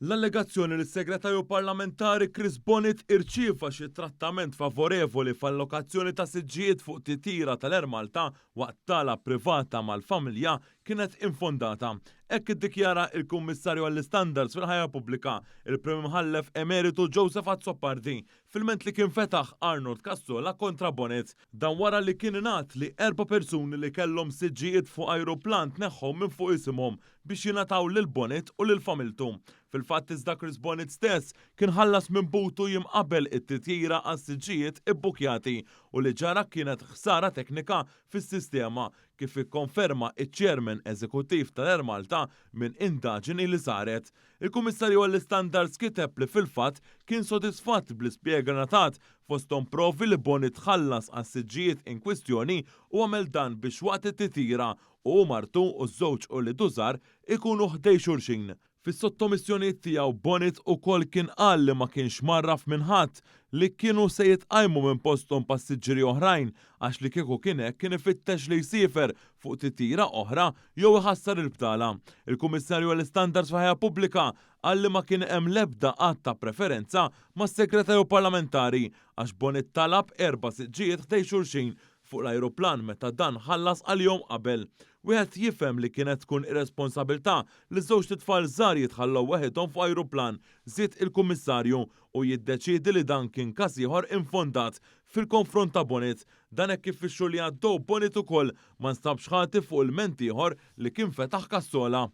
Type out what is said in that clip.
L-allegazzjoni li s-Segretarju Parlamentari Chris Bonett irċieva xi trattament favorevoli f'allokazzjoni ta' siġġijiet fuq titjira tal-Air Malta waqt btala privata mal-familja kienet infondata. Hekk iddikjara il-Kummissarju għall-Istandards fil-Ħajja Pubblika, il-Prim Imħallef Emeritu Joseph Azzopardi, f'ilment li kien fetaħ Arnold Cassola kontra Bonett. Dan wara li kien ingħad li erba' persuni li kellhom siġġijiet fuq ajruplan tneħħew minn fuq isimhom biex jingħataw lil Bonett u lil familtu. Fil-fatt iżda Chris Bonett stess kien ħallas minn butu jiem qabel it-titjira għas-siġġijiet ibbukjati u li ġara kienet ħsara teknika fis-sistema, kif ikkonferma iċ-Chairman Eżekuttiv tal-Air Malta minn indaġini li saret. Il-Kummissarju għall-Istandards kiteb li fil-fatt kien sodisfatt bl-ispjega ngħatat, fosthom provi li Bonett ħallas għas-siġġijiet in kwistjoni u għamel dan biex waqt it-titjira hu, martu u ż-żewġ uliedu żgħar ikunu ħdejn xulxin. Fis-sottomissjonijiet tiegħu Bonett ukoll kien qal li ma kienx mgħarraf minn ħadd li kienu se jitqajmu minn posthom passiġġieri oħrajn għax li kieku kien hekk kien ifittex li jsiefer fuq titjira oħra jew iħassar il-btala. Il-Kummissarju għall-Istandards fil-Ħajja Pubblika qal li ma kien hemm l-ebda att ta' preferenza mas-Segretarju Parlamentari għax Bonett talab erba' siġġijiet ħdejn xulxin fuq l-ajruplan meta dan ħallas għalihom qabel. Wieħed jifhem li kienet tkun irresponsabilità li żewġt itfal żgħar jitħallew weħidhom fuq ajruplan, żied il-Kummissarju, u jiddeċiedi li dan kien każ ieħor infondat fil-konfront ta' Bonett. Dan hekk kif fix-xhur li għaddew Bonett ukoll ma nstabx ħati fuq ilment ieħor li kien fetaħ Cassola.